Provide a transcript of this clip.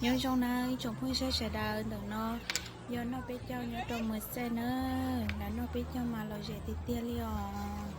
Nyob zoo na ib tsoom phooj ywg sawv daws, ntawm no yog noj peb caug nyob rau Muas Xaj na. Lam noj peb caug mas lom zem tiag tiag li os.